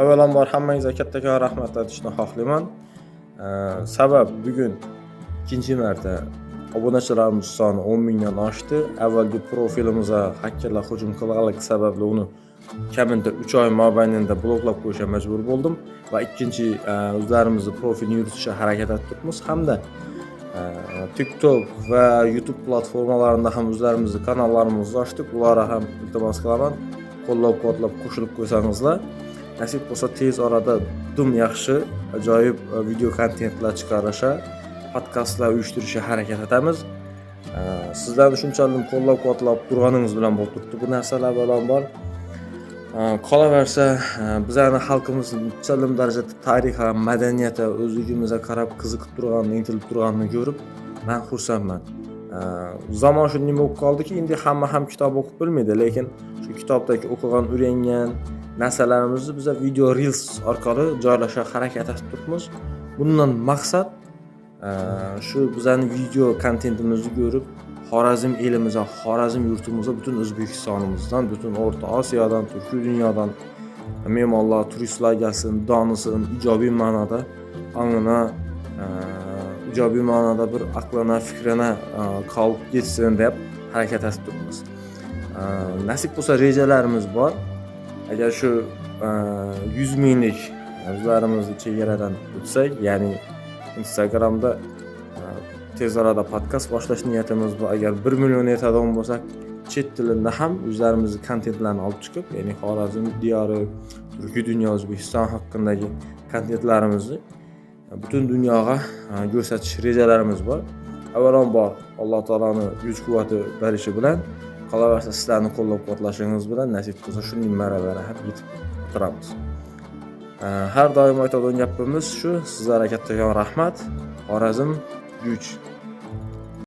Avvalambor hammangizga kattakon rahmat aytishni xohlayman. Sabab bugun ikkinchi marta obunachilarimiz soni 10 mingdan oshdi. Avvalgi profilimizga xakerlar hujum qilganligi sababli uni kamida 3 oy mobaynida bloklab qo'yishga majbur bo'ldim va ikkinchi o'zlarimizni profilni yuritishga harakat etib turibmiz hamda TikTok va YouTube platformalarida ham o'zlarimizni kanallarimizni ochdik. Ularga ham iltimos qilaman, qo'llab-quvvatlab qo'shilib qo'ysangizlar. Nasib bo'lsa, tez orada dum yaxshi, ajoyib video kontentlar chiqarishga, podkastlar uyushtirishga harakat etamiz. Sizlarni shunchalik qo'llab-quvvatlab turganingiz bilan bo'lib turibdi bu narsalar avvalambor. Qolaversa, bizlarni xalqimiz unchalim darajada tarix, madaniyatga, o'zligimizga qarab qiziqib turganini, intilib turganini ko'rib, man xursandman. Zamon shunday bo'lib qoldiki, endi hamma ham kitob o'qib bilmaydi, lekin shu kitobdagi o'qigan, o'rgangan narsalarimizni biza video reels orqali joylashga harakat etib turibmiz. Bundan maqsad shu bizlarni video kontentimizni ko'rib, Xorazm elimizga, Xorazm yurtimizga butun O'zbekistonimizdan, butun O'rta Osiyodan, turkiy dunyodan mehmonlar, turistlar kelsin, donisin, ijobiy ma'noda ongina, ijobiy ma'noda bir aqlina, fikrina qolib ketsin deb harakat etib turibmiz. Nasib bo'lsa, rejalarimiz bor. Agar shu 100 minglik o'zlarimizni chegaradan o'tsak, ya'ni Instagramda tez orada podkast boshlash niyatimiz bor. Agar 1 million yetadigan bo'lsak, chet tilida ham o'zlarimizni kontentlarni olib chiqib, ya'ni Xorazm diyori, turkiy dunyo, O'zbekiston haqidagi kontentlarimizni butun dunyoga ko'rsatish rejalarimiz bor. Avvalambor Alloh taoloni kuch quvvati berishi bilan, qolaversa sizlarni qo'llab-quvvatlashingiz bilan nasib bo'lsa shunday marralarga ham yetib turamiz. Har doim aytadigan gapimiz shu, sizlarga kattakon rahmat. Xorazm kuch.